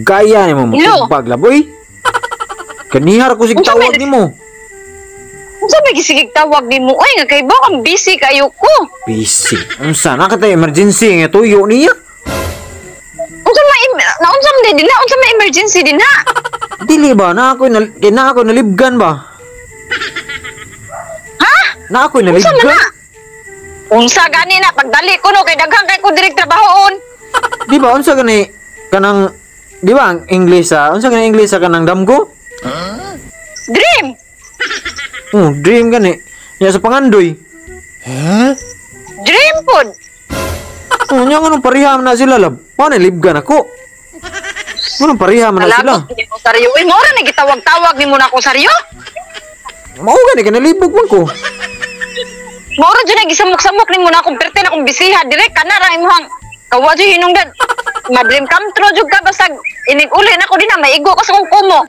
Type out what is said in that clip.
Gaya nimo Hello? mutubag laboy. Kanihar ko sig Unsa tawag may- nimo. Unsa may gisigig tawag nimo? Oy, nga kay ba kang busy kayo ko. Busy. Unsa na katay emergency nga tuyo niya? Unsa may naunsa man din na? Unsa may emergency din na? Dili ba na ako na kay na ako nalibgan ba? Ha? Na ako Unsa man nalibgan. na? Unsa gani na pagdali ko no kay daghan kay ko direk trabahoon. Di ba unsa gani kanang, di ba ang English sa, unsa gani English sa kanang damgo? Dream. Oh, dream gani. Ya sa pangandoy. Dream pod. Oh, nya nganong pareha man na sila, lab? Wa na libgan ako. Nganong pareha man na sila? Kalabot nimo saryo. Uy, mao ra na gitawag-tawag nimo na ako saryo. Mao gani ka nalibog man ko. Mao ra jud na gisamok-samok nimo na akong perte na akong bisiha direk kana ra imong kawa jud hinungdan. Ma-dream come true jud ka basta inig uli na ko din na maigo ko sa kong kumo.